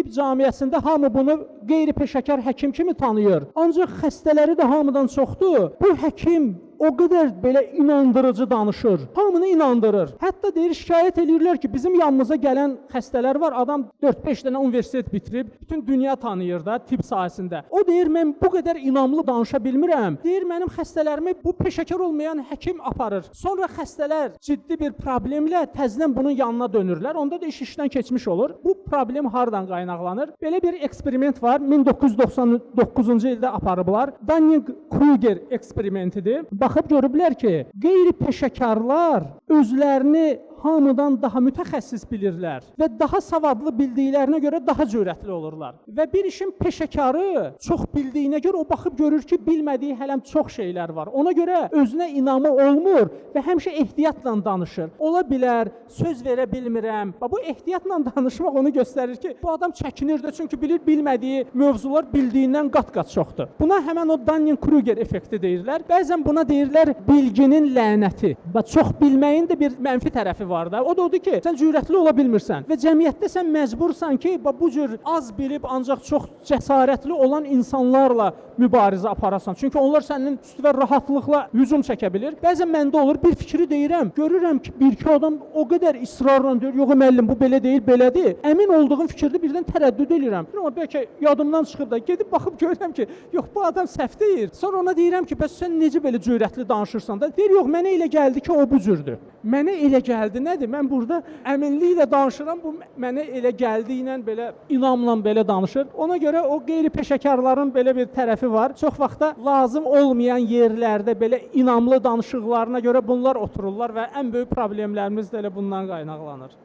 Tibb cəmiyyətində hamı bunu qeyri-peşəkar həkim kimi tanıyır. Ancaq xəstələri də hamıdan çoxdur. Bu həkim o qədər belə inandırıcı danışır. Hamını inandırır. Hətta deyir, şikayət eləyirlər ki, bizim yanımıza gələn xəstələr var. Adam 4-5 dənə universitet bitirib, bütün dünya tanıyır da tibb sahəsində. O deyir, mən bu qədər inamlı danışa bilmirəm. Deyir, mənim xəstələrimi bu peşəkar olmayan həkim aparır. Sonra xəstələr ciddi bir problemlə təzədən bunun yanına dönürlər. Onda da iş işdən keçmiş olur. Bu problem hardan qaynaqlanır? Belə bir eksperiment var. 1999-cu ildə aparıblar. Dunning-Kruger eksperimentidir. Baxıb görüblər ki, qeyri-peşəkarlar özlərini hamıdan daha mütəxəssis bilirlər və daha savadlı bildiklərinə görə daha cürətli olurlar. Və bir işin peşəkarı çox bildiyinə görə o baxıb görür ki, bilmədiyi hələm çox şeylər var. Ona görə özünə inamı olmur və həmişə ehtiyatla danışır. Ola bilər, söz verə bilmirəm. Bax, bu ehtiyatla danışmaq onu göstərir ki, bu adam çəkinir də, çünki bilir bilmədiyi mövzular bildiyindən qat-qat çoxdur. Buna həmən o Dunning-Kruger effekti deyirlər. Bəzən buna deyirlər bilginin lənəti. Və çox bilməyin də bir mənfi tərəfi var da. O da odur ki, sən cürətli ola bilmirsən və cəmiyyətdə sən məcbursan ki, bax bu cür az bilib ancaq çox cəsarətli olan insanlarla mübarizə aparasan. Çünki onlar sənin üstünə rahatlıqla hücum çəkə bilir. Bəzən məndə olur, bir fikri deyirəm, görürəm ki, bir-iki adam o qədər israrla deyir, yox müəllim, bu belə deyil, belədir. Əmin olduğum fikirdə birdən tərəddüd eləyirəm. Deyirəm, amma bəlkə yadımdan çıxıb da gedib baxıb görürəm ki, yox bu adam səhv deyir. Sonra ona deyirəm ki, bəs sən necə belə cürətli danışırsan da? Deyir, yox mənə elə gəldi ki, o bu cürdür. Mənə elə gəldi nədir? Mən burada əminliklə danışıram, bu mənə elə gəldi ilə belə inamla belə danışır. Ona görə o qeyri-peşəkarların belə bir tərəfi var. Çox vaxtda lazım olmayan yerlərdə belə inamlı danışıqlarına görə bunlar otururlar və ən böyük problemlərimiz də elə bundan qaynaqlanır.